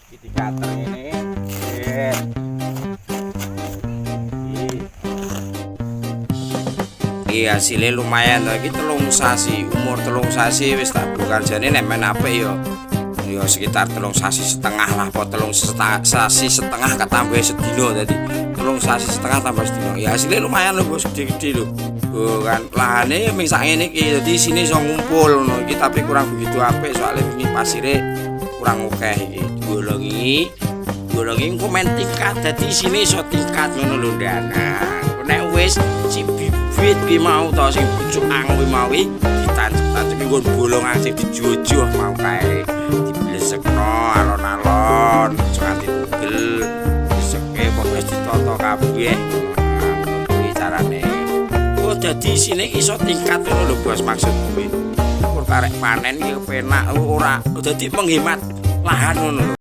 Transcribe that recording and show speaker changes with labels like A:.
A: Iki dikater ngene. Ben. Iki. Iya, hasilnya lumayan to. Iki 3 sasi, umur 3 sasi wis tak bongkar. Jane nek men apik ya ya sekitar 3 sasi setengah lah, apa 3 sasi setengah ketambah sedino, dadi 3 sasi setengah tambah sedino. Ya hasilnya lumayan lho, Bos, gede-gede lho. Oh, kan lahane ming sak ngene iki, dadi isine iso ngumpul ngono iki, tapi kurang begitu apik soalnya wingi pasire kurang akeh. Iki dibolongi, bolongi engko men tingkat, dadi isine iso tingkat ngono lho, ndan. Nah, nek wis si bibit ki mau to, sing pucukan kuwi mau iki ditancep-tancep nggon bolongan sing dijojoh mau kae, diblesekno alon-alon aja nganti tugel, bleseke pokoke ditata kabeh. Nah, ngono kuwi carane. Oh, dadi isine iki iso tingkat ngono lho, Bos, maksud kuwi. Kur karek panen iki penak ora, dadi menghemat lahan ngono lho.